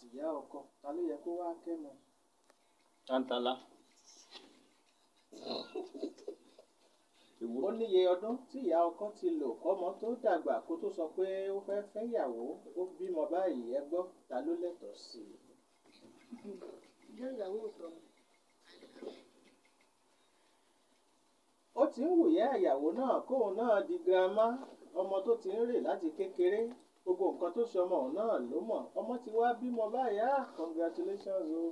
Àtìyá ọkọ ta ló yẹ kó wá kẹ́mọ. Tantala. Ó níye ọdún tí ìyá ọkọ ti lò kọ́mọ tó dàgbà kó tó sọ pé ó fẹ́ fẹ́yàwó, ó bímọ báyìí, ẹ gbọ́ ta ló lẹ́tọ̀ọ́ sí i. Ó ti ń wùyá ìyàwó náà kóun náà di girama, ọmọ tó ti ń rè láti kékeré, gbogbo nǹkan tó ṣe ọmọ òun náà ló mọ̀, ọmọ ti wá bímọ báyìí, ah congratulations o.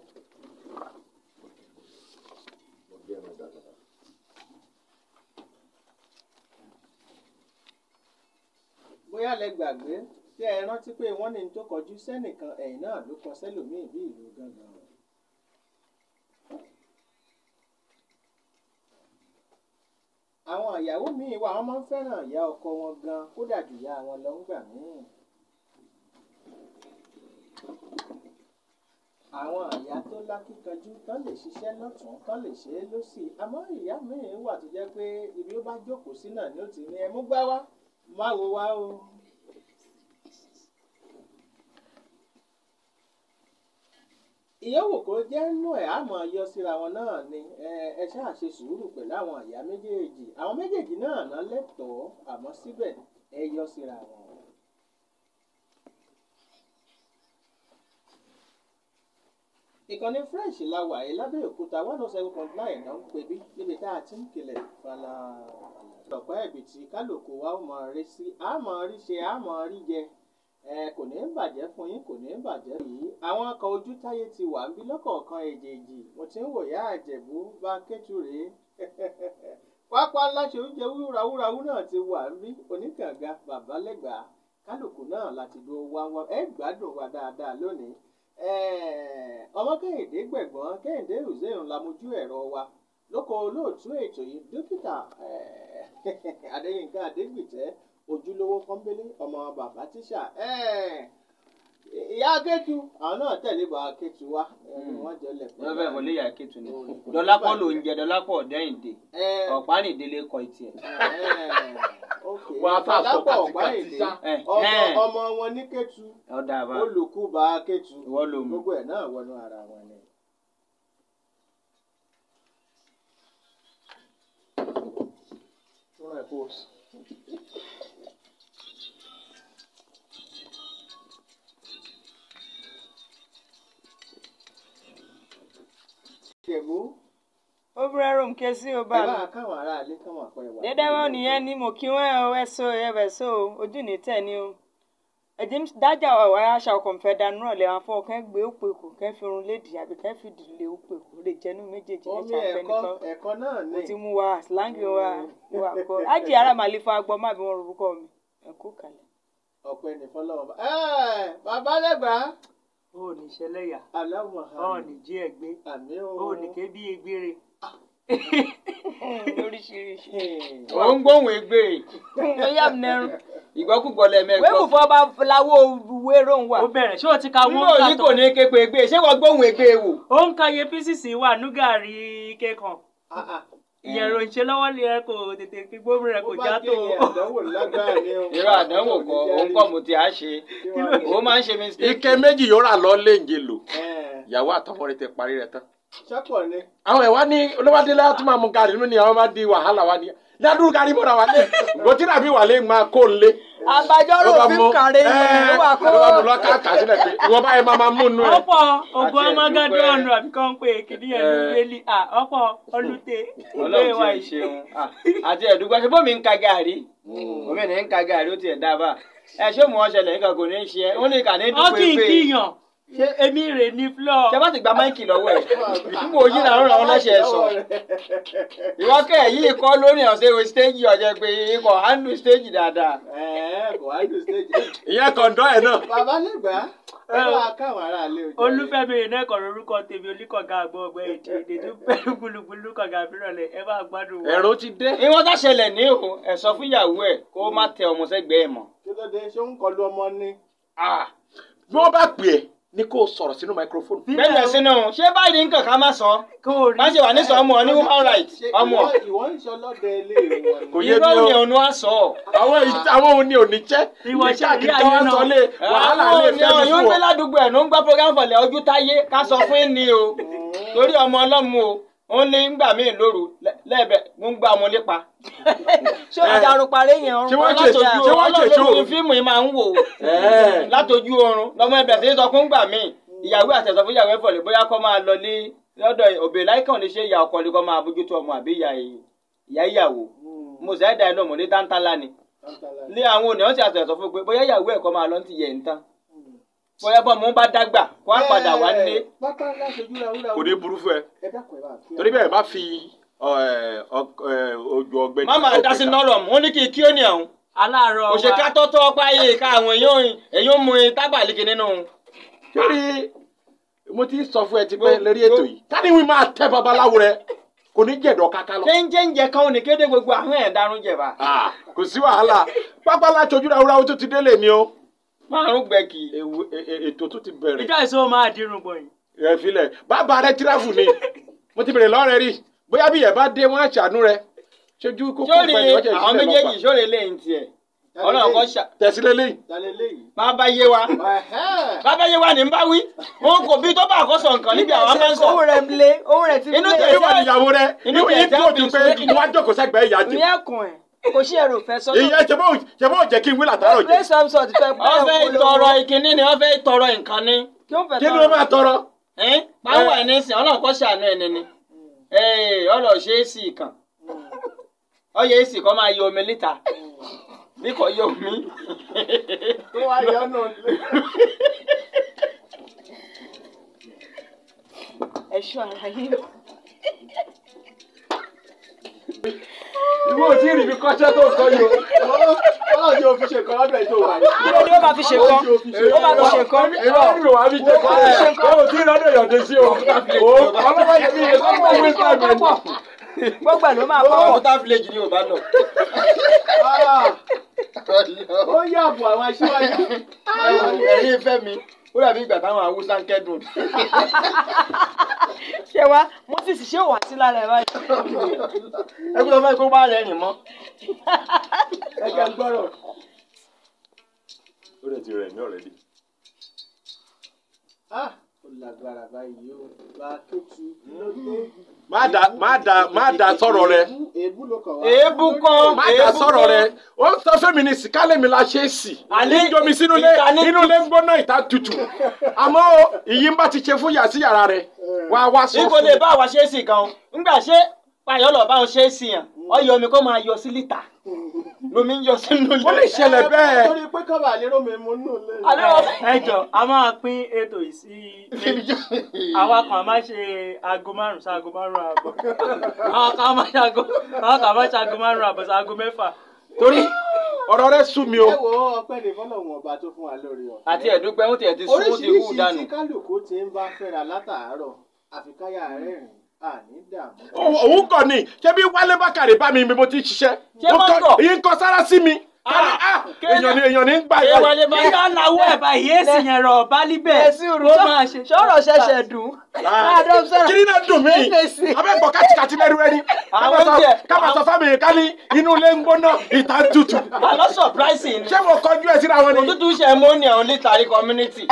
Bóyá lẹ gbàgbé tí ẹ rántí pé wọ́n ní tó kọjú sẹ́nìkan ẹ̀yìn náà ló kọ sẹ́lòmíì bí ìlú gangan. Àwọn ìyàwó míì wà, wọ́n máa ń fẹ́ràn ìyá ọkọ wọn gan kódà jù ìyá wọn lọ ńgbà míì. Àwọn ìyá tó lákíkanjú tán lè ṣiṣẹ́ lọ́tùn-ún tán lè ṣe é lósì, àmọ́ ìyá míì wà tó jẹ́ pé ibi ó bá jókòó sí náà ni ó ti ní ẹ mú gbá wá má wo wá o. Ìyẹ́wò kó jẹ́ nú ẹ̀ á mọ̀ yọ síra wọn náà ni ẹ ṣáà ṣe sùúrù pẹ̀lú àwọn ìyá méjèèjì, àwọn méjèèjì náà ná lẹ́tọ̀ọ́ àmọ́ síbẹ̀ ẹ yọ síra wọn. Ìkànnì Fresh la wà yìí lábẹ́òkúta 107.9 náà ń pè bí níbi tá a ti ń kilẹ̀ fàlà ọ̀pá ẹ̀bìtì kálukú wa ó mọ̀ rí sí, a mọ̀ rí ṣe, a mọ̀ rí jẹ. Kò ní bàjẹ́ fún yín, kò ní bàjẹ́ yìí. Àwọn ọkọ̀ ojú táyé ti wà ń bí lọ́kọ̀ọ̀kan èjèèjì, mo ti ń wòyá àjẹ̀bú bá kẹ́tù rèé. Pápá láṣẹ oúnjẹ wúrawúrawú náà ti wà ń bí oníkànga bàbá lẹ́gbàá kálukú náà láti dúró wá wá ẹ gbádùn wa dáadáa lónìí. Ọmọ Kẹ́hìndé gbẹ̀gbọ́n Kẹ́hìndé Hussein lamojú ẹ̀rọ wa lóko olóòtú ètò yìí, dókítà Adéyínká Adégbìtẹ́ ojúlówó pọ́nbélé ọmọ bàbá tíṣà. Ìyá Akétu àwọn náà tẹ̀lé bá Akétu wá, wọ́n jọ lẹ̀ pẹ̀lú. Wọ́n fẹ́ wọlé ìyá Akétu ni. Dọ́lápọ̀ ló ń jẹ Dọ́lápọ̀ Dẹ́yìndé, ọ̀pá nìdílé kọ ìtì ẹ̀. Dọ́lápọ̀ Ọ̀pá-ìdé ọmọ wọn ní Kétu, olùkú bá Akétu, gbogbo ẹ̀ náà wọnú ara wọn ni. Obìnrin rom ké sí o bá mi. Ẹ bá káwọn aráalé káwọn àpẹẹrẹ wà. Dédé wọn nìyẹn ni mo kí wọn o, ẹ so ẹ bẹ so o, ojú ní tẹ ni o. Ẹ̀dí dájà ọ̀wá aṣa ọkọ̀ nfẹ́ dànù rọ̀lẹ́ àwọn afọ kẹ́ gbé òpè kù kẹ́ fi irun lédì àbí kẹ́ fi dìlé òpè kù lè jẹnu méjèèjì ní ṣàfẹ́ nìkan. Ẹ̀kọ́ náà ni. Mo ti mú wa slang wa wa kọ. Ájì ara màlẹ́ fún agbọ́ má bí wọ́n rorúkọ mi. Ẹ kú kalẹ̀. Ọ̀pẹ nìkan lọ́wọ́. Bàbá lẹ́gbàá. O ò ní ṣẹlẹ́yà. O ò ní jí ẹ gbé. O ò ní ké bí egbére. Oríṣiríṣi. Ò ń gbóhùn egbére. Ó yà mí nẹrun. Ìgbọ́kúgbọ́ lẹ́mẹ̀gbọ́. Wéwù fọ́ bá lawó wérò ń wà. Ó bẹ̀rẹ̀ ṣé o ti ka wọ́n kà tó. Nígbà òní kò ní képe egbé, ṣé wọ́n gbóhùn egbé wò? Ó ń ka iye písìsì wà núgàrí kékan. Ìyẹn rò ń ṣe lọ́wọ́ lé ẹ kò tètè kí gbóhùn rẹ kò já tó. Irọ́ àdánwò kọ, òun kọ́ mo ti á ṣe. Ó máa ń ṣe mistake. Ike méjì yóò rà lọ léǹje lò. Ìyàwó àtọmọ rẹ ti parí rẹ tán. Ṣọ́pọ̀ ni. Àwọn ẹ̀wá ní olówádé láti máa mu gàrí nínú ni àwọn máa di wàhálà wa ni. Ládùúgbò gàrí mọ́ra wa lé. Gbòtí dàbí wà lé máa kó lé. Àbájọ́rò fíìmù kàrẹ́ yìí ló wà kó. Ló bá mu lọ ká sílẹ̀ pé ìwọ báyìí máa mú inú ẹ̀. Ọ̀pọ̀ ogun ọmọgádùn ọ̀nà àbí kàn ń pè kìíní ẹ̀ lórí ọ̀pọ̀ olùtẹ̀. Ọlọ́run ti ṣeun. Àti ẹ̀dúgbà ṣe bómi ń ka gàrí. Omi ní ń ka gàrí ó tiẹ̀ dábàá. Ẹ ṣé mo ṣẹlẹ̀ nǹkan kò ní í ṣe ẹ́. Ó ní kà ní dúpẹ́ pé. Ó kì í kíyàn. Ṣé èmi rè ní flọ. Ṣé bá ti gba máìkì lọ́wọ́ ẹ̀? Níbo yìí làwọn ọ̀rọ̀ ọlọ́ṣẹ̀ sọ. Ìwọ kẹ́ yìí kọ́ lórí ọ̀sẹ̀ wo stéèjì ọ̀jẹ̀ pé ikọ̀ handle stéèjì dáadáa. Kò handle stéèjì. Ìyẹn kọ̀ǹdọ́ ẹ̀ náà. Bàbá lẹ́gbàá ẹ bá káwọn aráalé ojú. Olúfẹ́mi rè náà kọ̀ lórúkọ tèmi olúkọ̀gá àgbọ̀ ọgbẹ́ èdè èdè tó pẹ̀lú gbulugbulu kọ̀gá àbírọ̀lẹ̀ ẹ bá gbádùn wa. Ẹ̀rọ ti dé. Ìwọ́n tá ṣẹlẹ̀ ní o, ẹ sọ fún ìyàwó ẹ̀ kó má tẹ ọmọ sẹ́gbẹ̀ẹ́ mọ́. Kí ló dé? Ṣé ó ń kọlu ọmọ ni? Bí wọ́n bá pè é Ní kó sọ̀rọ̀ sínú microphone. Bẹ́ẹ̀ sínú ṣé báyìí nǹkan ká má sọ. Má ṣe wà ní sọ ọmọ ní human rights ọmọ. Ìwọ ń sọ lọ́dẹ ilé wọn. Kò yé mi o. Irọ́ ni òun á sọ. Àwọn òun ni òní jẹ́. Ìwọ ṣe àrí ayé náà. Wàhálà lè fẹ́ mi fún ọ. Yóò gbé ládùúgbò ẹ̀ ló ń gbọ́ program fọ̀lẹ̀ ojú táyé ká sọ fún ní o. Torí ọmọ ọlọ́mú o. Ó ní ń gbà mí lóru lẹ́ẹ̀bẹ̀ ń gbá ọmọ lépa. Ṣé o darun parẹ́ yẹn ọrùn? Ṣé wọ́n ṣe ṣe o? Fíìmù yìí máa ń wò látọjú oorun lọ́mọ ẹbẹ̀ tí ń sọ fún gbà mí ìyàwó àtẹ̀sọ fún ìyàwó ẹ̀fọ̀lẹ̀ bóyá kó máa lọ lé lọ́dọ̀ òbí láìkàn lè ṣe ìyá ọkọ lè kó máa bójútó ọmọ àbí ìyá ìyàwó. Mo sì ẹ̀dá iná mọ̀lẹ́ tántálá ni. Lé àwọn òní ti àtẹ̀sọ fún pé bóyá ìyàwó ẹ̀ kó máa lọ ti yẹ̀ ń tán. Bóyá bọ́ mo bá dàgbà kó á padà wá nílé. Kò ní burú fún ẹ torí bẹ́ẹ̀ má fi ojú ọgbẹ́. Má máa dá sí nọ́rọ̀ mú ní kí kí ó ní ọ̀hún. Aláàárọ̀ wa òṣèká tọ́tọ́ ọ̀pá yìí ká àwọn èèyàn mú tábàlìkì nínú. Torí mo ti sọ fún ẹ ti pẹ́ lórí ètò yìí ká ní wí máa tẹ babaláwo rẹ kò ní jẹ̀dọ̀ kaka lọ. Ṣé ń jẹ́ ń jẹ kan ò ní kéde gbogbo àwọn ẹ̀darun jẹ̀bà. Kò sí wàhálà pápá láti ojú ráúráú tó ti délé ni o. Márùn gbẹ̀kì. Ètò tó ti bẹ̀rẹ̀. Ìjọ ìṣòwò máa dirun bọ̀ yìí. Ẹ filẹ̀ bàbá rẹ tíráfù ni mo ti bèrè lọ́rẹ̀ rí bóyá bí yẹn bá dé wọ́n á ṣàánú rẹ ṣojú kókó pẹ̀lú ọjọ́ ìṣẹ̀lẹ̀ lọ́pàá. Àwọn méjèèjì sórí lẹ́yìn tiẹ̀ Ọlọ́run kọ́ ṣà. Tẹ̀sílẹ̀ lẹ́yìn. Bàbá yé wa bàbá yé wa ní bá wí wọn kò bí tó bá àkọsọ nǹkan níbi àwọn máa ń sọ. Owó rẹ̀ ń lé owó rẹ̀ ti ń lé. Ìwọ ìyàwó rẹ inú tó pé wọ́n á jókòó sẹ́gbẹ̀ẹ́ ìyá jẹ. Ìyá kùn ẹ̀ kò sí ẹrù fẹ́ sọ́tọ̀. Ìyẹn ṣe bó jẹ́ kí n wí látàárọ̀ jẹ. Wọ́n fẹ́ tọrọ ìkíní ni wọ́n fẹ́ tọrọ nǹkan ni. Kí ni wọ́n máa tọrọ? Báwo ẹ̀ ní sìn Ọlọ́run kọ́ ṣàánú ẹni ni ọlọ́ ṣe é sì kàn ọyẹ èsì kọ́ máa yọ omi líta bí kò yọ omi. Tó wá yọ náà lé. Ẹ ṣọ́ ara yín. Ìwọ ò tí ì rí mi kọ́ṣẹ́ tó ń sọ yìí o. Ọlọ́run tí o fi ṣe kan lọ́dọ̀ ètò wa yìí. Kí ló dé ó máa fi ṣe kan? Ó máa fi ṣe kan. Ìwọ ò ní wàá fi ṣe kan. Ìwọ ò tí ì lọ́dọ̀ yọ̀dé sí o. Ọlọ́wọ́ yìí ni ọmọ ìwé sáàmì ẹni. Gbogbo ẹ̀ ló máa bọ̀. Òkúta village ni ò bá lọ. Ó yàbọ̀ àwọn aṣíwájú. Ẹ̀yin fẹ́ mi, ó dàbí ìgbà táwọn Haúsá ń kẹ́dùn. Ṣé wá Moses ṣé wà sí lára ẹ̀ báyìí? Ẹgbẹ́ ọmọ ẹgbẹ́ bá rẹ̀ rìn mọ́. Ẹ jẹ́ gbọ́rọ̀. Ó dẹ̀ ti rẹ̀ mí already. Ó lágbára báyìí o, bá a tó tu ló dé. Má da sọ̀rọ̀ rẹ. Èébú ló kàn wá. Èébú kọ́. Má da sọ̀rọ̀ rẹ. Ó ń sọ fún mi ní sìkálẹ̀ mi la ṣe é sì. Àní ń jomi sínú ilé, inú ilé ń gbóná ìta tutù. Àmọ́ ìyí ń bá ti ṣe fún yà sí yàrá rẹ̀. Wá wá sọ fún mi. Ikò lè bá àwa ṣe é sì gan. Ńgbà ṣé payọ́ lọ bá wọn ṣe é sì yàn. Ọyọ mi kó máa yọ sí lítà. Lomi ń yọ sínú ilé. Ó lè ṣẹlẹ̀ bẹ́ẹ̀. Torí pé kọ́ba àlérò mi mú nù lé. Ẹ jọ a máa pín ètò yìí sí méjì. Àwa kan máa ṣe aago 5 sí aago 5:30. Àwọn kan máa ṣe aago 5:30 sí aago 6. Torí ọ̀rọ̀ rẹ sú mi o. Ẹ wo ọpẹ́ ní fọlọ́run ọba tó fún wa lórí ọ̀fẹ́. Àti ẹ̀dúpẹ́ ó tiẹ̀ ti sún ó ti hù dànù. Oríṣiríṣi tí kálukú ti ń bá fẹ́ra látàárọ̀ àfikáyà rẹ́rìn-ín. Òun kàn ní ṣé bí Wálé Bákàrè bá mi mo ti ń ṣiṣẹ́. Ìyín kọ sára sí mi. Èèyàn ní gbà yọ. Ìyá làwọ̀ ẹ̀ báyìí èsì yẹn rọ̀ bá líbẹ̀. Ó máa ṣe. Ṣọ́rọ̀ ṣẹ̀ṣẹ̀ dùn. Kiri náà dùn mí. Abẹ́gbọ̀ kàtìkàtì lẹ́rú ẹni. Ká máa sọ fámi ká ní inú ilé ń gbóná ìta tutù. Àlọ́ surprising ni. Ṣé mo kọjú ẹ síra wọn ni? Òtútù ṣe mọ́ ní àwọn lítàrí community.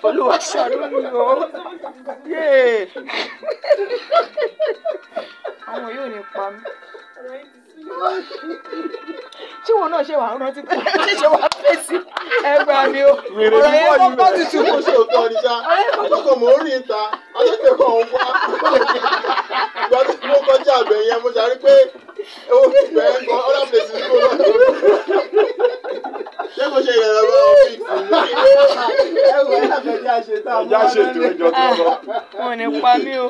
Olúwa ṣàánú mi o. Àwọn yóò ní pa mí. Ṣé wọn náà ṣe wà ń rántí pé ṣe wà fèsì ẹgbàá mi o? Ọ̀rọ̀ yẹn kọ́kọ́ tutù. Ṣé kò ṣe òótọ́ ni ṣá? Àkókò mò ń rìn ìta, àtẹ̀tẹ̀ kan ń wá. Ìgbà tí mo kọjá àgbẹ̀ yẹn, mo ṣàrí pé owó ìgbẹ́ ń kọ́ other places kó lọ. Ṣé kò ṣe ìrẹ̀lẹ̀ bá wọn fix mi? Ẹ wọ ẹ láfẹ̀ẹ́ jẹ́ àṣetá. Ẹja ṣètò ẹjọ́ tó lọ. Wọn ò ní pa mí o.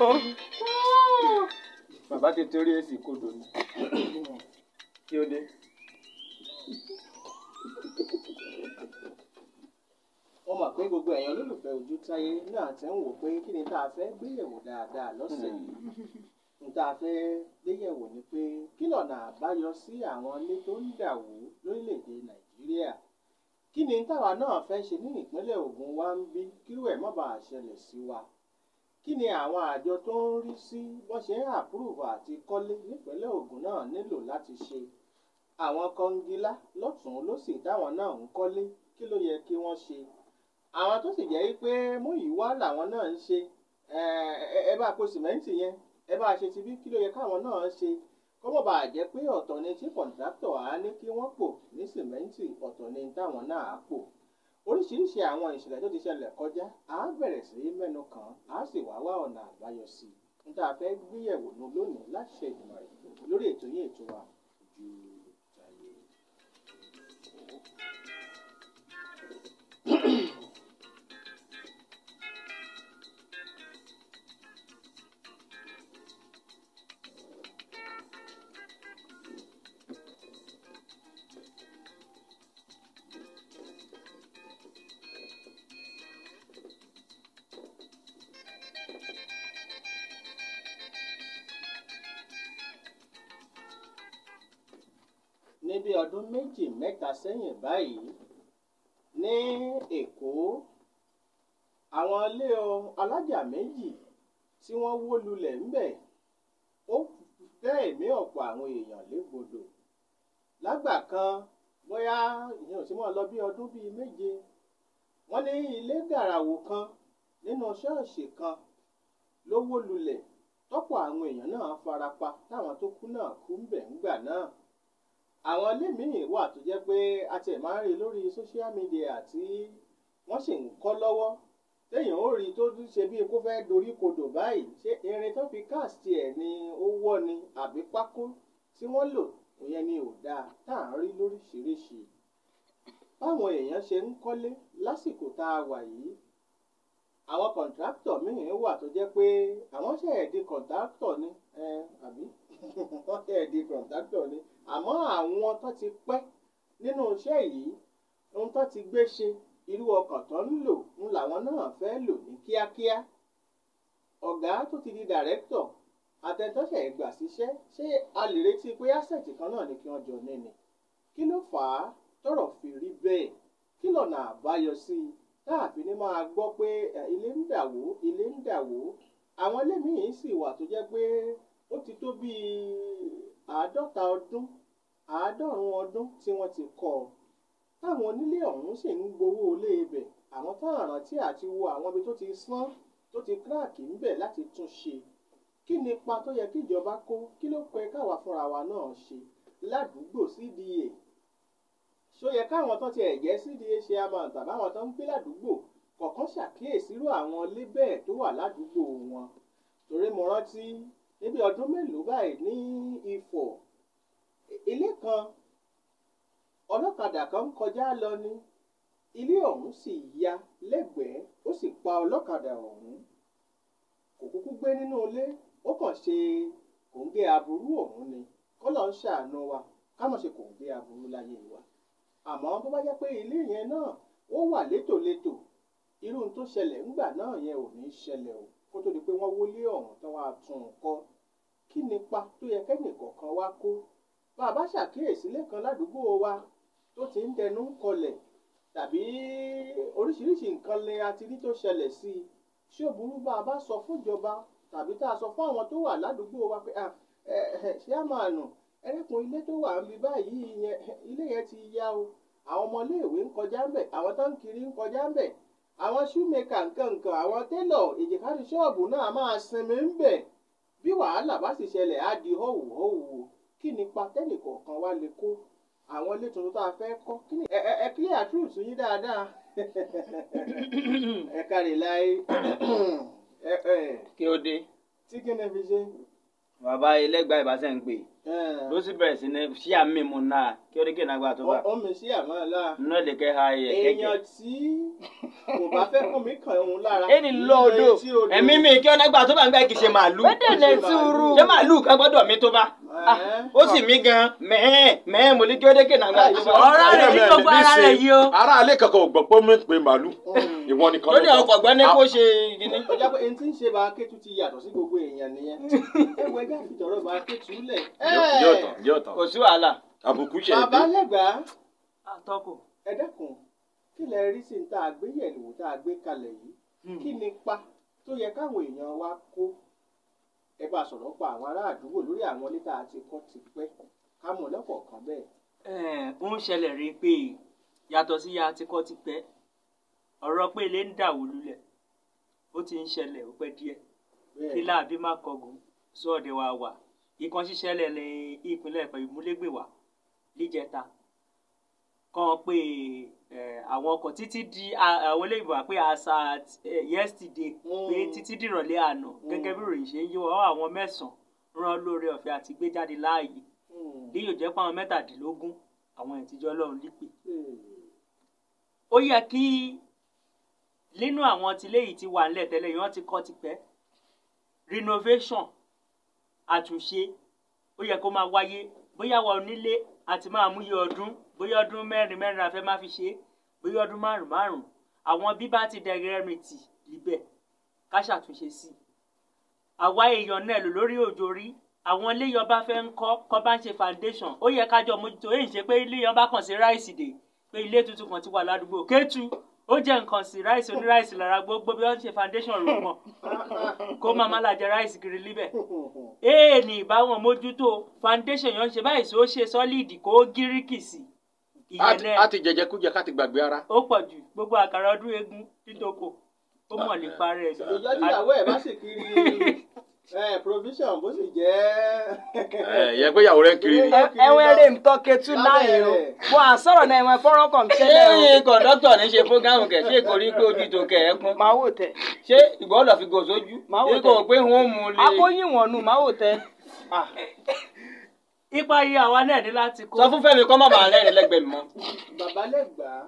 Bàbá ti torí èsì kodò ni. Kí ó dé? Wọ́n mọ̀ pé gbogbo ẹ̀yin olólùfẹ́ Ojútáyé náà ti ń wò pé kí ni tá a fẹ́ gbéyẹ̀wò dáadáa lọ́sẹ̀ yìí. Ní tá a fẹ́ gbéyẹ̀wò ni pé kí lọ̀nà àbáyọ sí àwọn ilé tó ń dà wó lórílẹ̀‐èdè Nàìjíríà. Kí ni táwa náà fẹ́ ṣe ní ìpínlẹ̀ Ògùn wa ń bí kírú ẹ̀ má bàa ṣẹlẹ̀ sí wa? Kí ni àwọn àjọ tó ń rí sí bọ́n ṣe ń àpúrúvù àti kọ́lé nípínlẹ̀ Ògùn náà nílò láti ṣe? Àwọn kọngilá lọ́tùn lósì táwọn náà ń kọ́lé, kí ló yẹ kí wọ́n ṣe? Àwọn tó sì jẹ́ pé Múyìwá làwọn náà ń ṣe, ẹ bá po sìmẹ́ǹtì yẹn, ẹ bá ṣe ti bí, kí ló yẹ káwọn náà ṣe? Kọ́mọ̀ bá jẹ́ pé ọ̀tọ̀ ni tí kọ̀ǹtráktọ̀ á ní kí wọ́n pò ní sìmẹ́ǹtì, ọ̀tọ̀ ni táwọn náà á pò. Oríṣiríṣi àwọn ìṣẹ̀lẹ̀ tó ti ṣẹlẹ̀ kọjá, á bẹ̀rẹ̀ sí í mẹ́nu kàn á sì wá wá ọ̀nà àbáyọ sí i. N tá a fẹ́ gbéyẹ̀wò nù lónìí láti ṣe ìgbìmọ̀ rẹ̀ lórí ètò yín ètò wa Ojú Tayé. Ní bí ọdún méjì mẹ́ta sẹ́yìn báyìí ní Èkó, àwọn ilé alájà méjì tí wọ́n wó lulẹ̀ ńbẹ̀, ó dá ẹ̀mí ọ̀pọ̀ àwọn èèyàn légbodò. Lágbà kan, bóyá ìyẹn ò sí mọ́ lọ bí ọdún bíi méje, wọ́n ní ilé gàràwò kan nínú ṣọ́ọ̀ṣì kan ló wó lulẹ̀, tọ́pọ̀ àwọn èèyàn náà farapa, táwọn tó kú náà kú ńbẹ̀ ńgbà náà. Àwọn ilé míì wà tó jẹ́ pé a tiẹ̀ máa ń rí lórí social media tí wọ́n sì ń kọ́ lọ́wọ́, téèyàn ó rí tó ṣe bíi kó fẹ́ dorí kodò báyìí. Ṣé irin tó fi cast ẹ̀ ni ó wọ́ ni àbí pákó tí wọ́n lò ìyẹn ni ò dáa tá à ń rí lóríṣiríṣi. Báwọn èèyàn ṣe ń kọ́lé lásìkò tá a wà yìí, àwọn kọ̀ǹtráktọ̀ míì wà tó jẹ́ pé àwọn ṣẹ̀ di kọ̀ǹtráktọ̀ ni, àbí wọ́n ṣẹ̀ di kọ̀ǹtráktọ̀ ni, àmọ́ àwọn tó ti pẹ́ nínú iṣẹ́ yìí, ohun tó ti gbé ṣe, irú ọkọ̀ tó ń lò ń làwọn náà fẹ́ lò ní kíákíá. Ọ̀gá tó ti di dàrẹ́kítọ̀ àtẹ̀tọ́ṣẹ̀ gbà síṣẹ́, ṣé a lè retí pé ásẹ̀tì kan náà ni kí wọ́n jọ ní ni? Kí ló fà á tọ́rọ̀ fi rí bẹ́ẹ̀? Kí lọ̀nà àbáyọ sí i táàfin ní máa gbọ́ pé ilé ń dà wó, ilé ń dà wó? Àwọn ilé míì sì wà tó jẹ́ pé ó ti tó bíi 50 ọdún, 90 ọdún tí wọ́n ti kọ́ ọ, táwọn onílé ọ̀hún sì ń gbowó ilé ibẹ̀. Àwọn táwọn rántí àti wo àwọn ibi tó ti sán, tó ti kíráàkì ńbẹ̀ láti tún ṣe. Kí ni ipa tó yẹ kí ìjọba kó? Kí ló pẹ́ káwa fúnra wa náà ṣe ládùúgbò CDA? Ṣó yẹ káwọn tó ti ẹ̀ jẹ́ CDA chairman tàbí àwọn tó ń gbé ládùúgbò kọ̀ọ̀kan ṣàkíyèsí irú àwọn ilé bẹ́ẹ̀ tó wà ládùúgbò wọn? Torí mo rántí níbi ọdún mélòó báyìí ní Ifọ̀, ilé kan, ọlọ́kadà kan ń kọjá lọ ní ilé ọ̀hún sì ya lẹ́gbẹ̀ẹ́, ó sì pa ọlọ́kadà ọ̀hún. Kò kúkú gbé nínú ilé, ó kàn ṣe kòńgẹ́ aburú ọ̀hún ni. Kọ́lọ̀ ń ṣàánú wa, ká má ṣe kòńgẹ́ aburú láyé wa. Àmọ́ bó bá jẹ́ pé ilé yẹn náà ó wà létòlétò, irú tó ṣẹlẹ̀ ńgbà náà yẹn ò ní ṣẹlẹ̀ o, kó tó di pé wọ́n wọlé ọ̀hún tán wá tún un kọ́. Kí ni ipa tó yẹ kẹ́nìkọ̀ọ̀kan wá kó? Bá a bá ṣàkíyèsí lẹ́kan ládùúgbò wa tó ti ń dẹnu kọlẹ̀ tàbí oríṣiríṣi nǹkan lè a ti rí tó ṣẹlẹ̀ sí i, ṣé ó burú bá a bá sọ fún ìjọba tàbí tá a sọ fún àwọn tó wà ládùúgbò wa pé ṣé a máa nù ẹlẹ́kùn ilé tó wà níbi báyìí yẹn, ilé yẹn ti ya o, àwọn ọmọléèwé ń kọjá ńbẹ̀, àwọn tó ń kiri ń kọjá ńbẹ̀, àwọn shoemaker nkankan, àwọn télọ̀ èjìká ti ṣọ́ọ̀bù náà máa sinmi ńbẹ̀. Bí wàhálà bá sì ṣẹlẹ̀ á di họ́wù họ́wù. Kí ni ipa tẹ́nìkọ̀ọ̀kan wá lè kó? Àwọn ilé tuntun tá a fẹ́ kọ́, kí ni ẹ clear truth yín dáadáa. Ẹ kárí láyé. Kí ó dé? Tí kí ni fi ṣe? Bàbá ẹlẹ́gbàá ìbáṣẹ̀ ń pè. Ló sì bẹ̀rẹ̀ sí ní ṣí àmì mu náà kí ó dé kí ìnagbà tó bá. Ó mi sí àmọ́ ọ̀la. Nínú ẹ̀ lè kẹ́ ha ẹ̀ kẹ́kẹ́. Èèyàn tí kò bá fẹ́ kún mi kàn òun lára. Ẹni lọ́ọ̀dọ̀ ẹ̀mí mi kí ọ̀nà gbà tó bá ń gbà kì í ṣe màálù. Bẹ́ẹ̀ ni sùúrù. Ṣé màálù kan gbọ́dọ̀ mi tó bá? Ó sì mí gan mẹ́ẹ̀ mẹ́ẹ̀ mo ní kí ó dé kí ìnagbà tó bá. Ọ̀rọ̀ rẹ̀ ní gbogbo ara rẹ̀ yìí o. Ará alẹ́ kankan ò gbọ́ pé mi pe màálù. Ìwọ nìkan. Lórí ọkọ̀ gbọ́n ní kó ṣe gidi. Ó jẹ́ pé ẹni tí ń ṣe bá Kétu ti yàtọ̀ sí gbogbo èèyàn nìyẹn. Ẹ̀wọ̀ ẹja fìtọ̀rọ̀ bá Kétu lẹ̀. Yóò tán, yóò tán. Kò sí wàhálà. Àbùkù ṣe é dé. Bàbá lẹ́gbàá. Àtọkù. Ẹ dákun, Kí lẹ rí sí tá a gbé yẹ̀wò tá a gbé kalẹ̀ yìí? Kí ni pa tó yẹ káwọn èèyàn wa kó? Ẹ bá sọ̀rọ̀ pa àwọn ará àdúgbò lórí àwọn ilé tá a ti kọ́ ti pẹ́, ká mọ̀ lọ́kọ̀ọ̀kan bẹ́ẹ̀. Ó ń ṣẹlẹ̀ rí pé yàtọ̀ sí ya ti kọ́ ti pẹ́, ọ̀rọ̀ pé ilé ń dàwó lulẹ̀ ó ti ń ṣẹlẹ̀ ó pẹ́ díẹ̀. Kí láàbí má kọgùn sọ́ọ̀dẹ̀ wa wà ìkan ṣíṣẹlẹ̀ ní ìpínlẹ̀ Ẹ̀fọ̀ ìmúlégbèwà níjẹta kan pé àwọn ọkọ̀ títí di àwọn olóyìnbó wà pé àṣà yesterday pé títí dìrọ̀lẹ́ àná gẹ́gẹ́ bí ìròyìn ṣe ń yí wọ́n àwọn 9 rán lórí ọ̀fẹ́ àti gbé jáde láàyè bí yóò jẹ́ pé àwọn 17 àwọn ìtìjọ́ Ọlọ́run lípè. Ó yẹ kí nínú àwọn tilé yìí ti wà nílẹ̀ tẹ́lẹ̀ yìí wọ́n ti kọ́ tipẹ́, renovation àtúnṣe ó yẹ kó máa wáyé, bóyá wa onílé àti máa mú iye ọdún, bóyá ọdún 4 mẹ́rin la fẹ́ máa fi ṣe, bóyá ọdún 5 5, àwọn bíbá ti dẹgẹrẹmìtì níbẹ̀ ká ṣàtúnṣe sí i. Àwa èèyàn náà lò lórí òjò rí àwọn iléyàn bá fẹ́ ń kọ́ kọ́ bá ń ṣe foundation ó yẹ kájọ mójútó. Èyí ṣe pé iléyàn bá kàn sí ráìsì dè pé ilé tuntun kan ti wà ládùúgbò Kétu ó jẹ́ nǹkan sí ráìsì oníráìsì lára gbogbo bí wọ́n ṣe foundation rò mọ́ kó máa má làjẹ ráìsì kiri líbẹ̀. Èè ní ìbáwọn mójútó foundation yẹn ń ṣe báyìí ó ṣe sọ́líìdì kó gíríkì sí. A ti jẹjẹkújẹ ká ti gbàgbé ara. Ó pọ̀ jù gbogbo àkàrà ọdún eégún títòkò ó mọ̀ lè parẹ́ ẹ̀. Ìjọ tíyàwó ẹ̀ bá sì kiri provision bó sì jẹ́. Ẹ pé ìyàwó rẹ̀ ń kiri ni. Ẹ̀wọ̀n eré ń tọ́ Ketu láàyè o wọ́n à sọ̀rọ̀ náà ẹ̀wọ̀n fọ́nrán kan ṣẹlẹ̀ o. Ṣé kọ̀ńdọ́tọ̀ ní ṣe fúgàmù kẹ̀ ṣé kò rí pé ojú tó kẹ̀ ẹ́ kún. Màá wò tẹ. Ṣé ìgbọ́dọ̀ fi gò sójú? Màá wò tẹ. Ṣé kò pé wọ́n mú un lé. Akóyìn wọ̀n nù màá wò tẹ. Ipa yìí àwa náà ní láti kó. Sọ fún Fẹ́mi kọ́ má bàa rẹ́rìn lẹ́gbẹ̀ẹ́ mi mọ́. Bàbá lẹ́gbàá.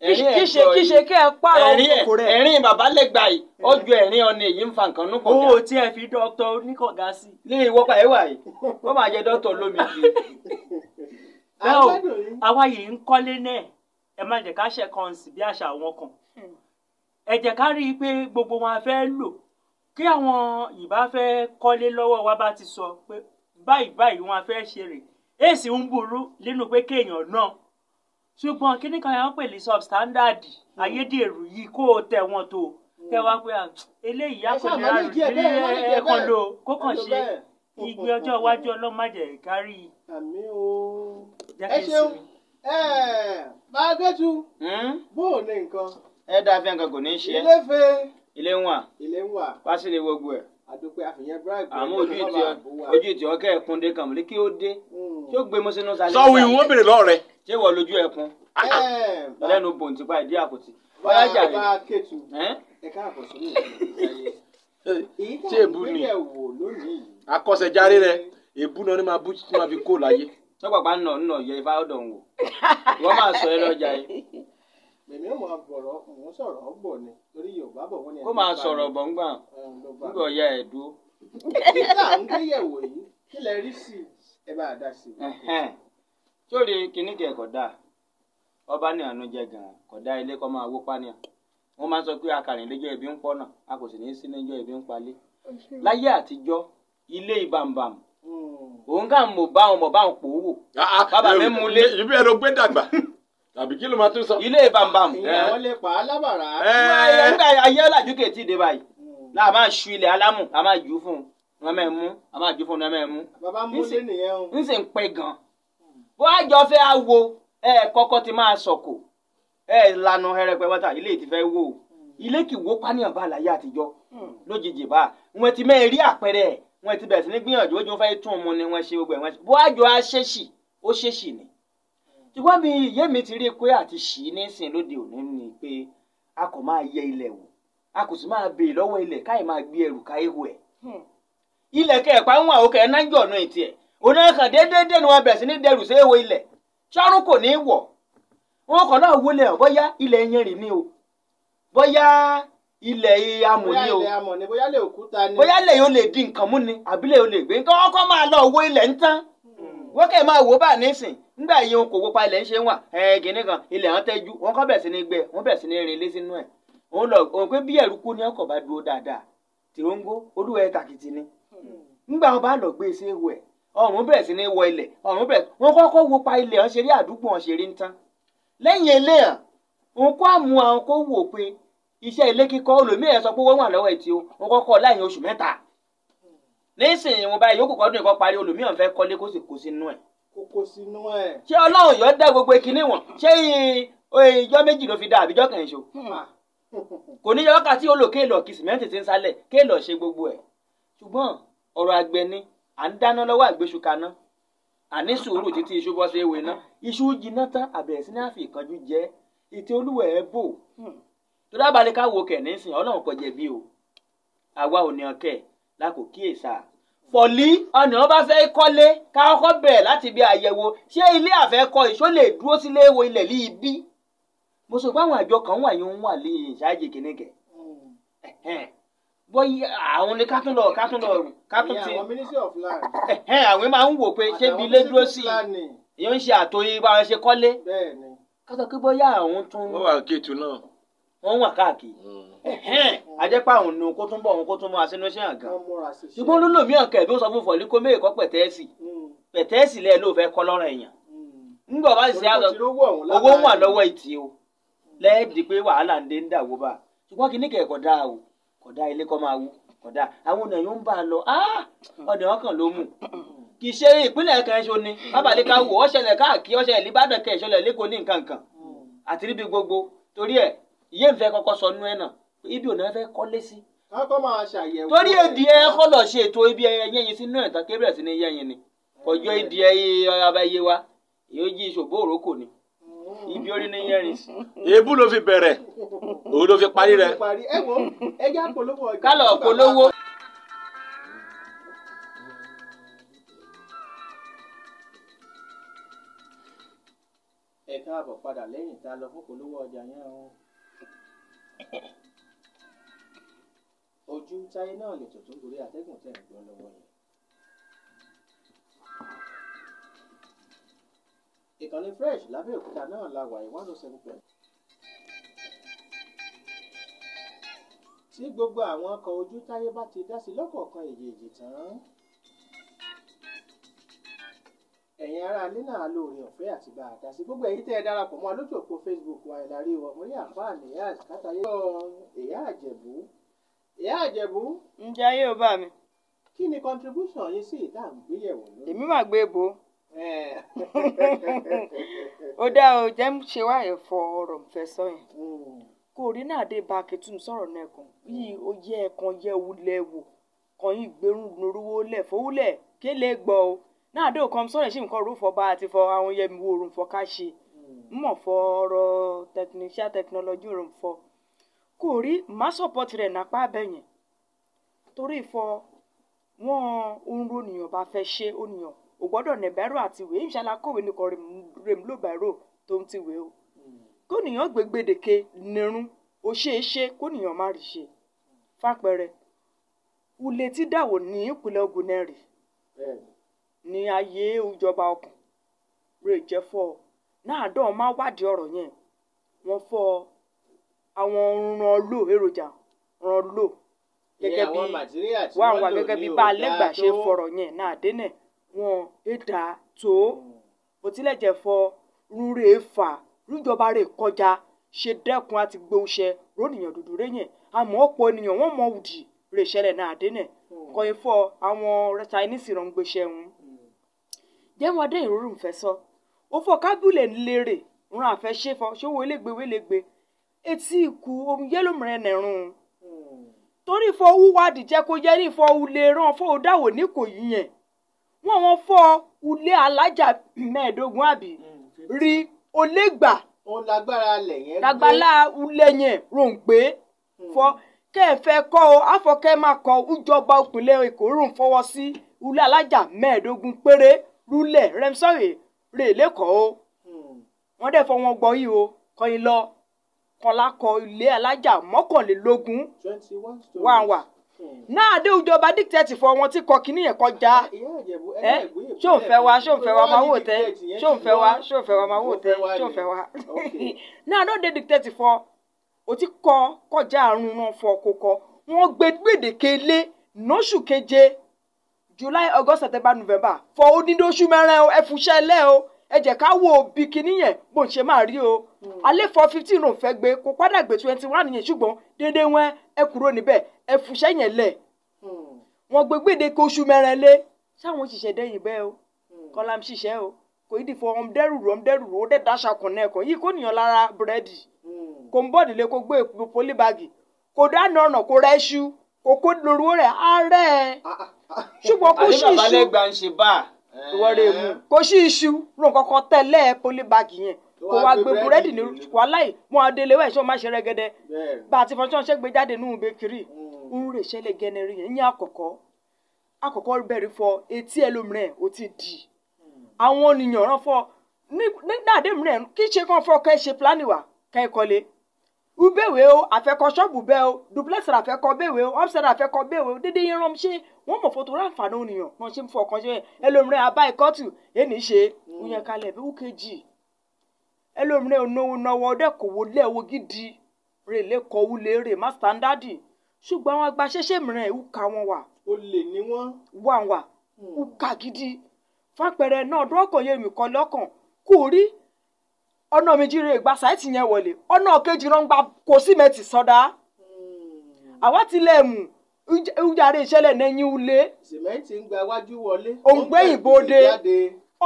Kíṣe kí ẹ pààrọ̀ òkòkò rẹ̀. Ẹ̀rín bàbá lẹ́gbàá yìí ó ju ẹ̀rín ọ̀nà èyí ń fa nǹkan nú kọ̀ọ̀gá. Owó tí ẹ fi dókítà oníkọ̀ọ̀gá sí. Ní ìwọ́pà ẹ̀ wà yìí wọ́n máa jẹ dókítà olómi kiri. Àwa yìí ń kọ́lé náà ẹ má jẹ́ ká ṣe kan sí bí àṣà àwọn kan. Ẹ jẹ́ ká rí i pé gbogbo wọn fẹ́ lò kí àwọn ìbá fẹ́ kọ́lé lọ́wọ́ wa bá ti sọ pé báyìí báyìí wọn fẹ́ ṣe rè èsì ń burú nínú pé kéèyàn náà ṣùgbọ́n kíní kan yẹn ń pè ní substandard ayédèrú yìí kó o tẹ̀ wọ́n tó tẹ wá pé eléyìí akọni ẹ̀kan ló kó kàn ṣe ìgbé ọjọ́ iwájú ọlọ́mọdé kárí. Àmín o. Ẹ ṣeun bá a Kétu bó o ní nǹkan. Ẹ dáa fẹ́ nǹkan kò ní í ṣe. Ilé fe. Ilé ń wà. Ilé ń wà. Pásílẹ̀ gbogbo ẹ̀. Àdúpẹ́ àfihàn bribe. Àmọ́ ojú ìtì ọkẹ́ ẹ̀kún dé kàmúlé kí ó dé tí ó gbé mú sínú sálẹ̀. Sọ wí wọ́n béèrè lọ́ọ̀ rẹ. Ṣé wọ́n lójú ẹkún? Lẹ́nu bòǹtìpa ìdí àpótí. Bóyá jàre. Bá a Kétu ẹ káàbọ̀ sórí ìgbésí ayé. Èyí tá à ń gbéyẹ̀wò lónìí yìí. Akọ́ṣẹ́járe rẹ èbú náà ni máa bú tí máa fi kó láyé. Sọ́pàpá ń nà yẹ ifá ọ̀dọ̀ ń wò. Wọ́n máa sọ ẹ lọ́jà yìí. Èmi ò máa bọ̀rọ̀ mò ń sọ̀rọ̀ bọ̀ ni torí Yorùbá bọ̀ wọ́n ní. Kó máa sọ̀rọ̀ bọ̀ ń gbà nígbà ọ̀ya ẹ̀ dúró. Èyí tá à ń gbéyẹ̀wò yìí kí lẹ rí sí ẹ bá a dá sí i. Sórí kinní kẹ̀ kọ̀ dáa ọba ní àánú jẹ gan-an kọ̀ dá ilé kọ́ máa wó pánìyà. Wọ́n máa ń sọ pé akàrìnlẹ́jọ́ ibi ń pọ̀nà a kò sì ní sí níjọ́ ibi ń palé. Láyé àtijọ́ ilé ìbàmbàm òun kà mọ̀ bá wọn mọ̀ bá wọn pò ó wò. Bàbá mi mú lé. Ibi ẹ ló gbé dàgbà tàbí kí ló máa tún sọ. Ilé ìbàmbàm. Ìyàwó lè pa á lábàrá. Nígbà ayé ọ̀làjú kè tí ì dé báyìí. Láà máa ṣu ilẹ̀ alámù a máa jù ú fún un wọn máa mú a máa jù ú fún un wọn máa mú. Bàbá mú lé nìyẹn o. Ń sì ń pẹ́ gan. Bó àjọ fẹ́ awo ẹ kọ́kọ́ ti máa sọ̀kò ẹ lanu hẹrẹpẹ wọ́tà ilé ti fẹ́ wò ó. Ilé kì wó pánìyàn bá láyé àtijọ́ lójijì bá wọn ti mẹ́rin rí àpẹẹrẹ ẹ̀ wọn ti bẹ̀rẹ̀ sí ní gbìyànjú ojú wọn fẹ́ tún un mu ni wọ́n ṣe gbogbo ẹ̀ wọ́n ṣe bó àjọ aṣèṣì ó ṣèṣì ni. Ṣùgbọ́n mi ìyé mi ti rí i pé àti ṣì í nísìn lóde òní ni pé a kò máa yẹ ilẹ̀ wò a kò sì máa béè lọ́wọ́ ilẹ̀ káì máa gbé ẹrù ká ihò ẹ̀. Ilẹ̀ kẹ̀ẹ̀pá ń wà òkè nájọ̀ ọ̀nà ìtì ẹ̀ òní kan déédéé ni wọ́n bẹ̀rẹ̀ sí ní dẹrù sí ihò ilẹ̀ ṣọ́run kò ní í wọ̀ wọn kàn náà wọlé ọ̀ bóyá ilẹ̀ yẹn rìn ní o bóyá ilẹ̀ amọ̀ ni o Bóyá ilẹ̀ amọ̀ ni bóyá ilẹ̀ òkúta ni. Bóyá ilẹ̀ yóò lè di nǹkan mú ni àbílẹ̀ yóò lè gbé nǹkan ọkọ̀ máa lọ owó ilẹ̀ ń tán wọ́n kẹ́ máa wò ó bá nísìn nígbà yìí òun kò wó pa ilẹ̀ ń ṣe wà kìnìún kan ilẹ̀ hàn tẹ́jú wọ́n kọ́ bẹ̀rẹ̀ sí ní gbẹ wọ́n bẹ̀rẹ̀ sí ní rin ilé sínú ẹ̀ òun lọ òun pé bí ẹ̀rú kú ní ọkọ̀ bá dúró dáadáa tìróńgó olúwẹ̀ tàkìtì ni nígbà wọn bá lọ gbé e sí ewu ẹ̀ ọ̀run bẹ̀rẹ̀ sí ní wọ ilẹ̀ ọ̀run bẹ̀rẹ̀ wọ́n kọ́kọ́ wo pa ilẹ̀ hàn ṣe rí àdúgbò hàn ṣe rí ń tán lẹ́yìn eléyàn Òun kó àmú àwọn kó wò pé iṣẹ́ ilé kíkọ́ olùmí ẹ̀ sọ pé wọ́n wà lọ́wọ́ ẹ̀ tí o wọn kọ́kọ́ láyìn oṣù mẹ́ta. Nísìnyí wọn báyìí yòókù kọ́dún ìkọ́ parí olùmí ọ̀n fẹ́ kọ́lé kó sì kó sínú ẹ̀. Kókó sínú ẹ̀. Ṣé Ọlọ́run yóò dá gbogbo kinní wọn? Ṣé ìjọ méjì ló fi dá àbíjọ́ kàn ṣo? Kò ní yọ wákàtí ó lò kéèlò kí sìmẹ́ǹtì ti ń sálẹ̀ kéèlò ṣe gbogbo ẹ̀. Ṣùgbọ́n ọ̀rọ̀ àgbẹ̀ ni à ń dáná lọ́wọ́ àgbéṣu kaná. Àní sùúrù títí iṣu bọ́ sí ewé náà. Iṣu jiná tán àbẹ̀rẹ̀ sí ní àfi ìkánjú jẹ ètò olúwẹ̀ ẹ̀ bò. Tó dábàá lè ká wo kẹ̀ nísìn Ọlọ́run kò jẹ̀bi o. Àwa ò ní ọkẹ́ la kò kíyèsà. Fọ̀lí ọ̀nà wọn bá fẹ́ kọ́lé ká kọ́kọ́ bẹ̀rẹ̀ láti bí àyẹ̀wò ṣé ilé àfẹ́kọ́ ìṣó lè dúró sílé wo ilẹ̀ ní ibi. Mo sọ pé àwọn àjọ kan wà yín ń wà ní ìṣáájì kìnìkẹ̀. Bóyá àwọn ni ká tún lọ ká tún lọ ká tún ti. Àwọn Ministry of Land. Àwọn máa ń wò pé ṣé ibi ilé dúró sí i èyí ń ṣe àtòyí bá wọn ṣe kọ́lé. Ká sọ pé bóyá àwọn tún. Wọ́n wà kéètù náà. Wọ́n wà káàkiri. Àjẹpá àwọn nu kó tún bọ̀ òun kó tún mú aṣínúṣẹ́ àgàn. Ṣùgbọ́n olólùmí ọ̀kẹ́ bí ó sọ fún Fọ̀lí kó méè kọ́ pẹ̀tẹ́ẹ̀sì. Pẹ̀tẹ́ẹ̀sì lẹ́ẹ̀ ló fẹ́ kọ́ lọ́rọ̀ èèyàn. Ńgbọ̀ bá sì ṣe àgọ́ owó wà lọ́wọ́ ìtì o. Lẹ́ẹ̀dì pé wàhálà ń dé ń dàwó bá. Ṣùgbọ́n kìíní kẹ̀ kọ̀ dáa o. Kọ̀ dáa ilé kọ́ máa wú. Kọ̀ dáa. Àwọn ọ̀nà yóò ń bá a lọ. Ọ̀nà ọkàn ló mú. Kì í ṣe ìpínlẹ̀ kan ṣo ni. Bábàlẹ̀ ká wò ó ṣẹlẹ̀ káàkiri ó ṣẹlẹ̀ Ìbàdàn kẹ̀ ṣẹlẹ̀ Lẹ́kọ̀ọ́ ní nǹkan kan. Àti níbi gbogbo. Torí ẹ̀ ìyé ń fẹ́ kọ́kọ́ sọ nú ẹ̀ náà ibi òun fẹ́ kọ́lé sí. Kọ́kọ́ máa ṣàyẹ̀wò. Torí èdè ẹ kọ́ lọ ṣe ètò ibi ẹyẹ yẹn sínú ẹ̀ tán kébìrẹ̀ sí ní yẹ́yìn ni. Ọjọ́ èdè ẹ abayé wa yóò jí ìṣòbó òrókò ni. Ibi orí ní yẹ́rin sí. Èébú ló fi bẹ̀rẹ̀ òun ló fi parí rẹ̀. Ẹ wo ẹ já polówó ọjà. Kálọ̀ polówó. Ẹ káàbọ̀ padà lẹ́yìn tá a lọ fún polówó ọjà yẹn o. Ojú táyé náà lè tò tó ń gorí àtẹ́gùn tẹ̀ ń gbọ́ lọ́wọ́ yẹn. Ìkànnì Fresh lábẹ́òkúta náà la wà 107. Tí gbogbo àwọn ọkọ̀ ojú táyé bá ti dá sí lọ́kọ̀ọ̀kan èjèèjì tán. Ẹ̀yin ará ilé náà lóore ọ̀fẹ́ àti bá a dá sí gbogbo èyí tẹ́ ẹ darapọ̀ mọ́ lójú òpó Facebook wa ìlàrí wọ mo rí àfáà nìyá kátàyé ìyá àjẹ̀bú. Ìyá àjẹ̀bú. Ǹjẹ́ ayé ò bá mi. Kí ni contribution yín sí ìta àgbéyẹ̀wò lónìí? Èmi máa gbé bo. Ó dá o jẹ́ ń ṣe wá ẹ̀fọ́ ọ̀rọ̀ fẹ́ sọ yẹn. Kò rí náà dé bá Akẹ́tùn sọ̀rọ̀ náà kan yìí ó yẹ ẹ̀kan yẹ wulẹ̀ wò kan yìí gbérùn lórúwó lẹ̀ fowúlẹ̀ kélé gbọ́ o. Náà dé òkan sọ̀rọ̀ sí nǹkan rúfọ́ bá àti fọ àwọn yẹmi wo òrùn fọ ká ṣe mọ̀ fọ ọ̀rọ̀ tẹkiníṣíà tẹkinọ́lọ́jì òrùn fọ. Kò rí má sọ̀pọ̀tì rẹ̀ nápá abẹ́yẹn torí fọ wọn ń ronìyàn bá fẹ́ ṣe ònìyàn ò gbọ́dọ̀ nẹ̀ bẹ́rù àti ìwé ìṣàlá kọ̀wé nìkan rèm ló bẹ̀rù tó ń ti wé o. Kónìyàn gbégbèdéke nírun ó ṣeé ṣe kónìyàn má rí ṣe. Fàpẹẹrẹ ulé tí dàwọ̀ ní ìpínlẹ̀ Ògùn náà rí ní ayé ìjọba ọkàn rè jẹ́ fọ́ ọ náà dán má wádìí ọ̀rọ̀ yẹn wọ́n fọ́ àwọn ràn lò èròjà ràn lò gẹ́gẹ́ bí wà wà gẹ́gẹ́ bí bá alẹ́gbà ṣe fọ̀rọ̀ yẹn náà dénẹ̀ wọn èdà tó bó tilẹ̀ jẹ́ fọ́ rúre fà rújọba rè kọjá ṣe dẹ́kun àti gbóhùnṣẹ́ rónìyàn dúdú rẹ̀ yẹn àmọ́ ọ̀pọ̀ ènìyàn wọ́n mọ òdì rè ṣẹlẹ̀ náà dénẹ̀ kọ́yìn fọ́ àwọn Chinese ràn gbéṣẹ́ wọn. Jẹ́wọ́n adé ìrorò ń fẹ́ sọ ó fọ kábílẹ̀ ńlẹ́rẹ̀ ràn àfẹ́ ṣe fọ ṣòwò elégbè wélégbè etí ikú omi yẹ́lò mìíràn nẹ̀rùn torí fọ wúwádìí jẹ́ kó yẹ ní fọ ulé ràn fọ òdáwò ní kò yí yẹn wọ́n wọ́n fọ ulé alájà 15 àbí rí olégbà òun lágbára lẹ̀ yẹn gbé lágbálá ulé yẹn ròǹgbé fọ kẹ́ẹ̀fẹ́ kọ́ ọ àfọkẹ́ máa kọ ìjọba ìpínlẹ̀ Èkó rùn fọwọ́ sí ulé alájà 15 péré rúlẹ̀ rẹ́mísọ̀rẹ̀ rè lẹ́kọ̀ọ́ o wọ́n dẹ̀ fọ wọn gbọ́ yìí o kọyìn lọ kọlá kọ ilé alájà 21 wà wà náà dé ìjọba dictate fọ wọn tí kọ kínní yẹn kọjá ẹ ṣó ń fẹ́ wa ṣó ń fẹ́ wa máa wò tẹ ṣó ń fẹ́ wa ṣó ń fẹ́ wa máa wò tẹ ṣó ń fẹ́ wa náà ló dé dictate fọ o ti kọ kọjá àrùn náà fọ kó kọ wọn gbé gbèdéke lé lóṣù keje July, August, September, November fọ onídóṣù mẹ́rin o ẹ fúnṣẹ́ lẹ́ o Ẹ jẹ́ ká wo bí kinní yẹn bó ń ṣe máa rí o. Alẹ́ 415 ló ń fẹ́ gbé kó padà gbé 21 yẹn, ṣùgbọ́n déédéé wọn ẹ kúrò níbẹ̀, ẹ fúnṣẹ́ yẹn lẹ̀. Wọ́n gbé gbèdéke oṣù mẹ́rin lé sáwọn òṣìṣẹ́ dẹ́yìn bẹ́ẹ̀ o. Kọ́lá ń ṣiṣẹ́ o, kò í dìfọ́ ọmọdérù ó dẹ̀ dáṣà kàn náà kàn yìí kò níyàn lára búrẹ́dì kò ń bọ̀ nílé kó gbé pólíbàgì kò dáná ọ̀nà kó rẹ́ ṣú kò kó lórúkọ rẹ̀ ààrẹ ṣùgbọ́n kò sí iṣu kò sí iṣu lóun kọ́kọ́ tẹ́lẹ̀ pólíbàgì yẹn kò wá gbé búrẹ́dì ní wàhálà yìí wọn adélé wẹ̀ ṣé wọn má ṣe rẹ́gẹ́dẹ́ bá a ti fọ́nṣẹ́ ṣẹ́ gbé jáde nínú bakery ń rè ṣẹlẹ̀ gẹ́nẹ́rì yẹn ní àkọ́kọ́ bẹ̀rẹ̀ fọ etí ẹlòmíràn ó ti di àwọn ènìyàn rán fọ nígbàdé mìíràn kí ṣe kàn fọ kẹ́ ṣe pílánì wà kẹ́ kọ́lé ubéwé o àfẹ́kọ́ ṣọ́ọ̀bù bẹ́ẹ̀ o duplex àfẹ́kọ́ béwé o upside àfẹ́kọ́ béwé o dédé yẹn rán ṣé wọ́n mọ̀ fọ́tò ráǹfààní ènìyàn wọn ṣe ń fọ ọkàn ṣe ẹlòmíràn abá ìkọ́tù ẹnì ṣe ìyẹn kalẹ̀ bí wúkejì ẹlòmíràn onáwó náwó ọdẹkòwò lẹ́wọ́ gidi rè lẹ́kọ̀ọ́ wúlé rè má sítándàdì ṣùgbọ́n àwọn agbaṣẹ́ṣe mìíràn ìwúka wọn wà. Ó lè ní wọ́n. Wà wà ìwúka gidi fàpẹrẹ náà ọdún ọkàn yẹn mi kọ lọ́kàn kò rí ọ̀nà méjì rè gba sáìtì yẹn wọlé ọ̀nà kejì rán gba kò símẹ́ǹtì sọdá àwa ti lẹ̀ mú ìjàre ìṣẹ̀lẹ̀ nẹ́yìn ulé. Sìmẹ́ǹtì ń gba wájú wọlé. Òǹgbẹ́yìn bóde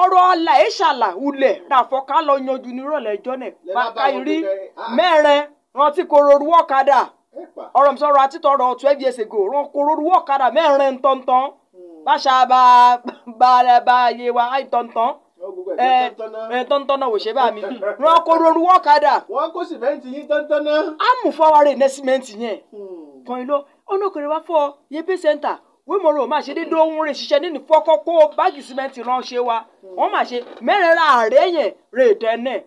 ọ̀rọ̀ ọ̀la ìṣàlà ulẹ̀ ràfọ́ká lọ yanjú nírọ̀lẹ́ ẹjọ́ náà bàkà ìrí mẹ́rin rántí koro ruwọ́ ọ̀kadà ọ̀rọ̀ mi sọ̀rọ̀ àti tọrọ 12 years ago rán koro ruwọ́ ọ̀kadà mẹ́rin tọ̀ntọ̀n báṣà bá bá yé wa àì tọ̀ntọ̀n tọ̀ntọ̀n náà wò ṣe bá mi rán koro ruwọ́ ọ̀kadà. Wọ́n kó sìmẹ́ǹtì yín tọ̀ntọ̀n náà. Á mú fọwọ́rẹ́ ní sìmẹ́ǹtì yẹn kan ìlú ọ̀nà òkèrè wá fọ yébé center wímọ̀rọ̀ máa ṣe dédé ohun rẹ̀ ṣiṣẹ́ nínú fọ́kọ́ kó báàgì símẹ́ǹtì ránṣẹ́ wa wọ́n máa ṣe mẹ́rin ra ààrẹ yẹn rè dẹ́nẹ̀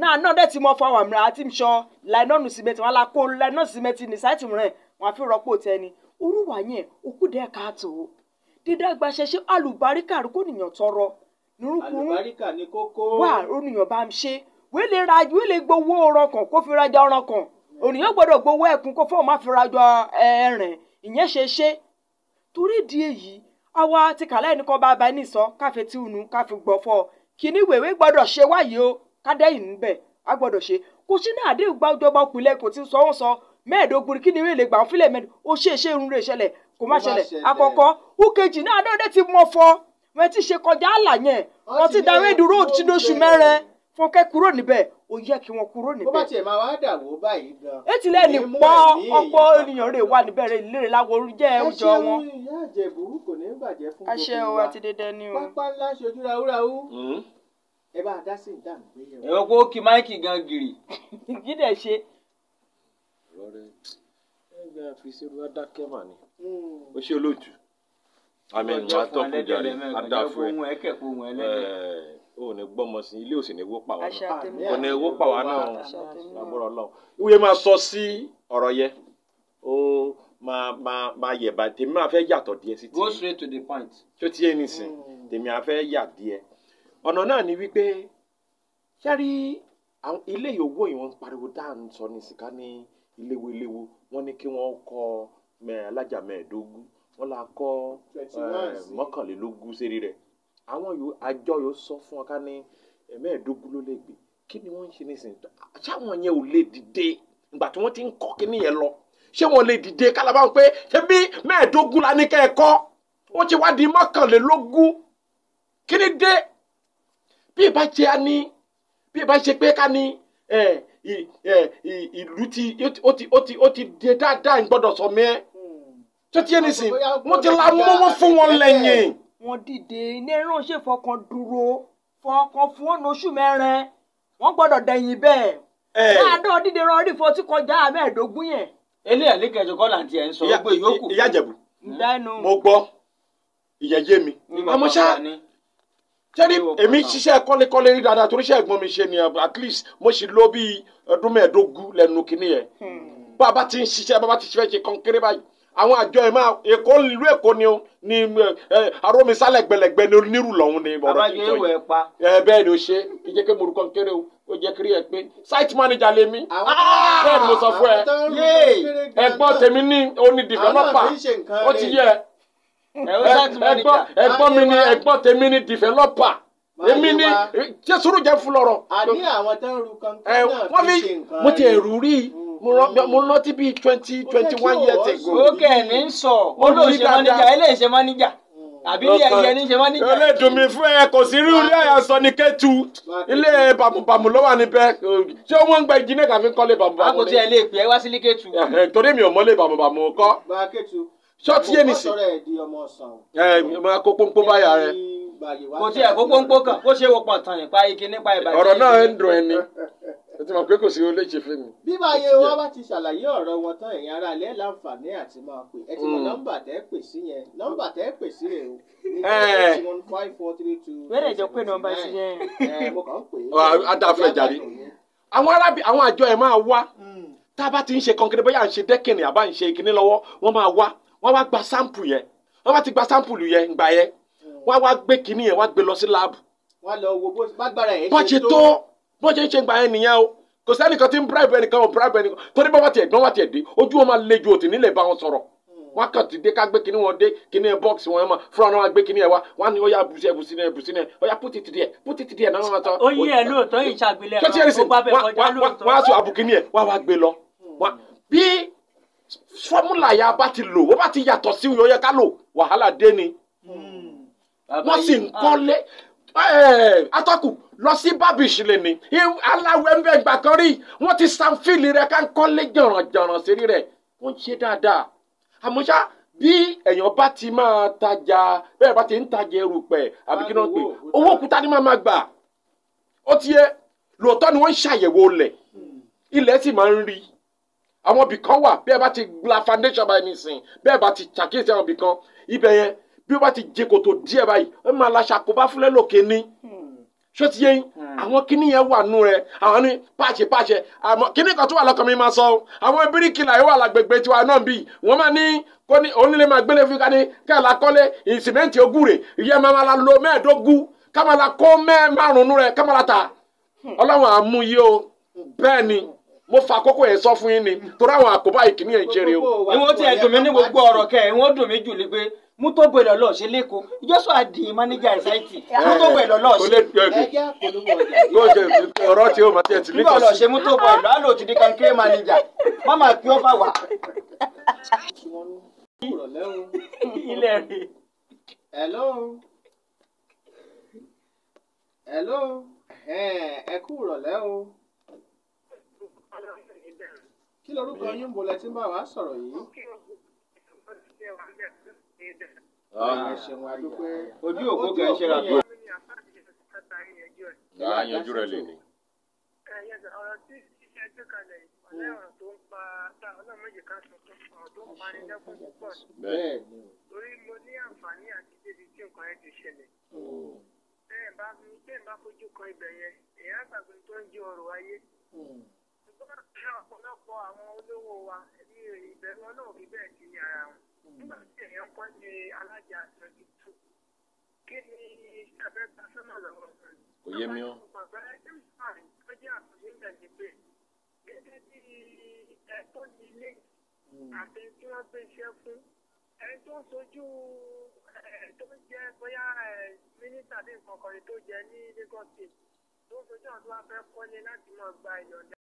náà náà dẹ̀ ti mọ fọwọ́ àmì àti ṣọ láìnọ́ọ̀nù símẹ́ǹtì wọn la kó láìnọ́ọ̀nù símẹ́ǹtì ní sáìtì rẹ̀ wọn àfi rọ́pò tẹni orúwà yẹn òkú dẹ́ káàtó dídàgbà ṣẹṣẹ alùbáríkà kò nìyàn tọrọ nírúkúrú Àlùbáríkà ní kókó wà ònìyàn bá ń ṣe wílé ra wílé gbowó ọ̀ràn kan kó fi rajà ọ̀ràn kan ònìyàn gbọ́dọ̀ gbowó ẹ̀kún kó fóun má fi rajà ẹ̀rìn ìyẹn ṣe ṣe torí ìdí èyí àwa ti kàlẹ́ ẹnìkan bá ba ẹni sọ káfí tí unu káfí gbọ́ fọ́ kíní wèwé gbọ́dọ̀ ṣe wáyé o kádẹ́yìn níbẹ̀ a gbọ́dọ̀ ṣe kò sí náà àdéhùn gbàjọba òpìlẹ̀ kò ti sọ wọ́n sọ 25 kíní wèlé gbà ń fílẹ̀ mẹ́rin ó ṣe é ṣe irun rẹ̀ ṣẹlẹ̀ kò má ṣẹlẹ̀ àkọ́kọ́ ukejì náà àdóde ti mọ̀ fọ́ wọ́n ti ṣe kọjá àlà yẹn wọ́n ti dáwé dúró tí lóṣù mẹ́rin fúnkẹ́ kúrò níbẹ̀ ó yẹ kí wọ́n kúrò níbẹ̀. Bó bá tiẹ̀ máa wá dà wó báyìí gan. Etílẹ̀ ní pọ́ ọ̀pọ̀ ènìyàn rè wà níbẹ̀ rè lérè láwo jẹ́ oúnjẹ wọn. Ẹ ṣeun ìyá Ìjẹ̀bú, kò ní bàjẹ́ fún Àṣẹ gbogbo o wa. Àti dédé ni o. Pápá ńlá ṣojú ráúráú. Ẹ bá a dá sí ìdáhùn gbéyẹ̀wò. Èrò kó kí máìkì gan gírì. Kí dẹ̀ ṣe. Ẹgbẹ́ àfisẹ́rú adákẹ́ mà ni. Ó ṣe olóòtú. Àmì ẹ̀yìn atọ́kùn jàre adáfún ẹ. Ó ní gbọ́mọ sí ilé òsì ní wó pa wá náà. Kò ní wó pa wá náà lágbọ́rọ̀ Ọlọ́run. Ìwé máa sọ sí ọ̀rọ̀ yẹn. Ó máa máa máa yẹ̀bà tèmi máa fẹ́ yàtọ̀ díẹ̀ sí Go ti. straight to the point. Tó ti yé nísìn tèmi á fẹ́ yà díẹ̀. Ọ̀nà náà ni wípé ṣẹ́rí àwọn ilé ìyówó yìí wọ́n ń pariwo dáa ń sọ ní sìká ní iléwo iléwo wọ́n ní kí wọ́n kọ́ alájà 25 wọ́n là kọ́ 21 sérí rẹ̀ àwọn àjọ yóò sọ fún ọ ká ní 25 ló lè gbé kí ni wọ́n ń ṣe nísìnyí ṣáwọn yẹn ò lè dìde ìgbà tí wọ́n ti ń kọ́ kíní yẹn lọ ṣé wọ́n lè dìde kálábà ń pé ṣé bí 25 la ní kẹ́ ẹ kọ́ ó ti wá di 21 kí ni dé bí ìbá ṣe á ní bí ìbá ṣe pé ká ní ìlú tí ó ti dé dáadáa ń gbọ́dọ̀ sọ mẹ́ tó ti yé nísìn wọ́n ti la mọ́wọ́ fún wọn lẹ́yìn. Wọ́n dìde ní ẹran ṣe fọkàn dúró fọkàn fún ọ̀nà oṣù mẹ́rin wọ́n gbọ́dọ̀ dẹ̀yìn bẹ́ẹ̀ láàdọ́ dìde rán rí fọtí kọjá 25 yẹn. Eléyà lẹ́kẹ̀jọ kọ́ là ń tiẹ̀ ń sọ gbogbo ìyókù. Ìyá Ìjẹ̀bú mo gbọ́ ìyẹn yé mi àmọ́ ṣá sẹ́ni èmi ṣiṣẹ́ kọ́lékọ́lé rí dáadáa torí iṣẹ́ ẹ̀gbọ́n mi ṣe ni at least mo ṣì lò bí ọdún 25 lẹ́nu kínní yẹn bá a bá ti ń ṣiṣẹ́ bá a bá ti ṣiṣẹ́ ṣe kọ́ńkéré báyìí àwọn àjọ ẹ̀ máa Èkó ìlú Èkó ni ni arómisálẹ̀ gbẹlẹ̀gbẹ ni onírù lọ́hún ni ọ̀rọ̀ tí ń sọ yìí ẹ bẹ́ẹ̀ ni ó ṣe kí jẹ́ pé mo rú kọ́ńkéré o ó jẹ́ kiri ẹ pé site manager lè mí bẹ́ẹ̀ ni mo sọ fún ẹ ẹ̀gbọ́n tèmi ní oní developer ó ti yẹ ẹ̀gbọ́n mi ni ẹ̀gbọ́n tèmi ní developer Èmi ni ṣé sùúrù jẹ́ fún lọ́rọ̀. Àní àwọn tó ń ru kankan náà fi ṣe nǹkan. Mo ti ẹ̀rù rí mo rántí bíi 20-21 years ago. Ó kẹ̀ ní sọ ó lóun ṣe mọ́níjà eléyìí ṣe mọ́níjà àbí ilé ẹyẹ ní ṣe mọ́níjà. Ilé ìdùnmí fún ẹ kò sí rí ilé àyàsọ ní Kétu ilé bàmùbàmù ló wà níbẹ̀ ṣé wọ́n ń gba ìjìnlẹ̀ kàfi kọ́lé bàmùbàmù. A kò tiẹ̀ lè pè é wá sí Kétu. Torí mi ò mọ́lé bàmùbàmù kọ́. Ṣọ́ọ̀tì yé nìsín. Ẹ máa kó pọ́npọ́n báyà rẹ. Kò tiẹ̀ kó pọ́npọ́n kan kó ṣe wọ́pọ̀ tàn nípa ike nípa ìbàjẹ́. Ọ̀rọ̀ náà ń dùn ẹni ẹ ti mọ̀ pé kò sí olè ṣe fún mi. Bí báyé wọn bá ti ṣàlàyé ọ̀rọ̀ wọn tán ẹ̀yin ará ilé láǹfààní àti máa pè ẹ ti mọ nọ́mbà tẹ́ pè sí yẹn nọ́mbà tẹ́ pè sí rè o. 81543 Wẹ́rẹ̀ jọ pé nọ́mbà sí yẹn. Mo kàn ń pè é. Adáfẹ́ jàre. Àwọn arábì àwọn àjọ ẹ̀ máa wá tá a bá ti ń ṣe kọ̀ǹkẹ́rẹ́ bóyá à ń ṣe dẹ́kìnì àbá ń ṣe kinní lọ́wọ́ wọ́n máa wá wọ́n wá gba sáǹpù yẹn wọ́n bá ti gba sáǹpù yẹn gbà yẹn wọ́n wá gbé kinní yẹn wọ́n gbé lọ sí láàbù. Wọ́n lọ wo bágbára ẹ̀ ṣe tó. Bó ṣe ń ṣe gbà yẹn nìyẹn o kò sẹ́nìkan tí ń bribe ẹnìkan ò bribe ẹnìkan torí bá wà tiẹ̀ gbọ́n wà tiẹ̀ dé ojú wọn máa le ju òtí nílẹ̀ bá wọn sọ̀rọ̀ wọn kàn ti dé ká gbé kinní wọn dé kinní box wọn mọ fúnra wọn gbé kinní yẹn wá wọn ní ó yá bùsí ẹ bùsí ẹ bùsí ẹ ó yá put it there náà wọn sọ. Ó yí ẹ lóòótọ́ ìṣàgbélẹ̀ ó bá bẹ̀ kọjá lóòótọ́. Wọ́n á sọ àbùkíní ẹ̀ wọ́n á wá gbé lọ. Bí fọ́múlà yà bá ti lò wọ́n bá ti yàtọ̀ sí ìyó yẹ ká lò wàhálà dé ni wọ́n sì ń kọ́lé atọ́kù lọ sí bábìsì lè ní aláwẹ̀ ń bẹ gbà kan rí wọ́n ti sanfíìlì rẹ̀ ká ń kọ́lé jọ̀rànjọ̀ràn sí rẹ̀ wọ́n ń ṣe dáadáa àmọ́ ṣá bí èèyàn bá ti máa tajà bẹ́ẹ̀ bá ti ń tajà erùpẹ̀ àbí kí náà pè owó òkúta ni máa gbà ó ti yẹ lóòótọ́ ni wọ́n ń ṣàyẹ̀wò ilẹ̀ ilẹ̀ sì máa ń rí àwọn ibì kan wà bí ẹ bá ti gba foundation báyìí nísìn bí ẹ bá ti ṣàkíyèsí àwọn ibì kan ibẹ̀ yẹn bí ó bá ti jẹ kòtò díẹ̀ báyìí ó máa la ṣàkóbá fúnlẹ̀ lókè ní ṣó ti yé yín àwọn kíní yẹn wà nù rẹ àwọn ní pàṣẹ àmọ́ kíní kan tó wà lọ́kàn mi máa sọ o àwọn bíríkìlà yóò wà lágbègbè tiwa náà bíi wọ́n máa ní kó ní onílé máa gbélé fún ká ní kẹ́ẹ̀lá kọ́lé ìsìmẹ́ǹtì ogún rè ìyẹn máa la lo 15 ká máa la kó márùn-ún rẹ ká máa la ta ọlọ́run àmú yìí o bẹ́ẹ̀ ni mo fa àkókò yẹn sọ fún yín ni torí àwọn àkóbá ìkíní yẹn ń ṣeré o. Ìwọ́n ti ẹ̀ dùn mí ní gbogbo ọ̀rọ̀ kẹ́ ẹ̀ wọ́n dùn mí jù ní pé mú tó gbé lọ́lọ́ ṣe lẹ́kọ̀ọ́ ìjọ́sọ̀ àdì mánéjà ìsáìtì mú tó gbé lọ́lọ́ ṣe. Ọ̀rọ̀ tí o máa tiẹ̀ ti nígbà ọ̀lọ́ ṣe mú tó bọ̀ ìlú àlò ti di kankéré mánéjà má máa kí ó fà wá. Ilé rẹ̀. Hello. Hello. Ẹ kú ìrọ̀lẹ́ o. Kí lorúkọ yín bo lẹ tí ń bá wa sọ̀rọ̀ yìí? Ojú òpó kan ṣe ra tó. Yanjú rẹ lè ní. Ọ̀rọ̀ tí ṣíṣe gbé kalẹ̀ ọ̀lẹ́ ọ̀rọ̀ tó ń pa ọlọ́mọdé ká tuntun ọ̀rọ̀ tó ń pani lẹ́kùn púpọ̀. Torí mo ní àǹfààní àti débi tí nǹkan yẹn ti ṣẹlẹ̀. Bẹ́ẹ̀ bá fojú kan ibẹ̀ yẹn, èèyàn àgbàgbé tó ń jẹ́ ọrọ̀ ayé. Ṣùgbọ́n ọ̀pọ̀lọpọ̀ àwọn olówó wa ní ìbẹ̀rù Ọlọ́run fi bẹ́ẹ̀ sí ní ara wọn. Nígbà tí èèyàn kọ́ ní alájà 22, kí ni abẹ́ gba sọ́nà lọ́wọ́? Kò yé mi o. Gẹ́gẹ́ bí ẹ̀tọ́ ní ilé àti tí wọ́n gbé iṣẹ́ fún ẹni tó ń sojú tó ń jẹ́ bóyá mínísítà bí nǹkan kan tó jẹ ní Lagos State tó ń sojú àwọn tó wá fẹ́ kọ́lé láti máa gba ìyọ̀ǹda.